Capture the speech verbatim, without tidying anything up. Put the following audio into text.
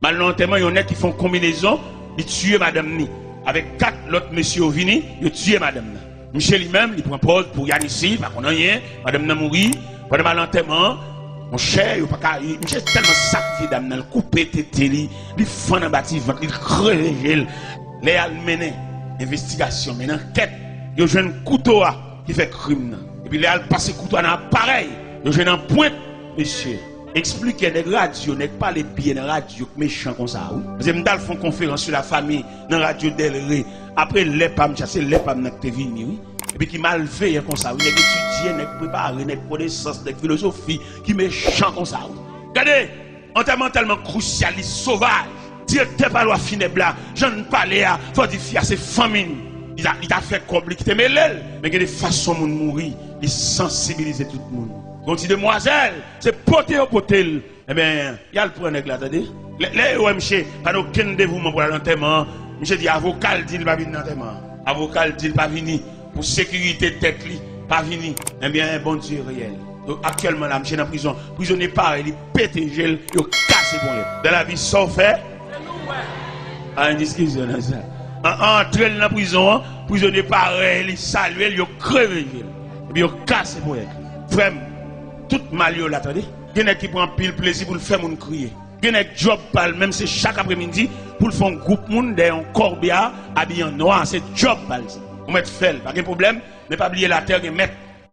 al nan antèman yon nèg ki fè yon konbinezon, li tiye madanm ni. Avèk kat lòt mesye yo vini, yo tiye madanm nan. Misye li menm, li pran pòz pou Yanisi, pa konn anyen, madanm nan mouri. Pandan m al antèman an, monchè, yo pa ka, misye tèlman sakrifye dam nan, l koupe tete li, li fann anba ti vant li, l kreve je l. Lè y al mennen envestigasyon, mennen ankèt, yo jwenn kouto a ki fè krim nan. Epi lè y al pase kouto a nan aparèy, yo jwenn anpwent mesye. Eksplike nèg radyo, nèg pale byen nan radyo k mechan konsa, wi. Paske m t al fè yon konferans sou lafami nan radyo Dèlre. Apre lè pa m, se lè pa m nan ki te vini, wi. Epi ki malveyan konsa, wi. Nèg etidye, nèg prepare, nèg konesans, nèg filozofi, ki mechan konsa, wi. Gade, antèman tèlman krusyal, li sovaj. Direktè pa lwa finèb la, jan n pale a, fò di fi a se fanmi n. Li ta, li ta fè kòb, li kite mele l. Men gen de fason moun mouri, li sansibilize tout moun. Gon ti demwazèl, se pote yo pote l. Ebyen, y al pran nèg la, tande. Lè, lè yo wè misye pa gen okenn devouman pou al antèman an, misye di avoka l di l pa vin nan antèman an. Avoka l di l pa vini pou sekirite tèt li, pa vini. Ebyen, Bondye reyèl. Donk, aktyèlman la, misye nan prizon. Prizonye parèy li pete je l, yo kase ponyèt. Dan lavi, sa w fè? Pa gen diskisyon nan sa. An, an antre l nan prizon an, prizonye parèy li salye l, yo kreve je l. Epi yo kase ponyèt li. Frè m, tout mal yo la, tande. Gen nèg ki pran anpil plezi pou l fè moun kriye. Gen nèg djòb pa l, menm se chak apremidi, pou l fè yon gwoup moun dèyè yon kòbya, abiye an nwa, se djòb pa l sa. Ou mèt fè l, pa gen pwoblèm, men pa bliye latè gen mèt.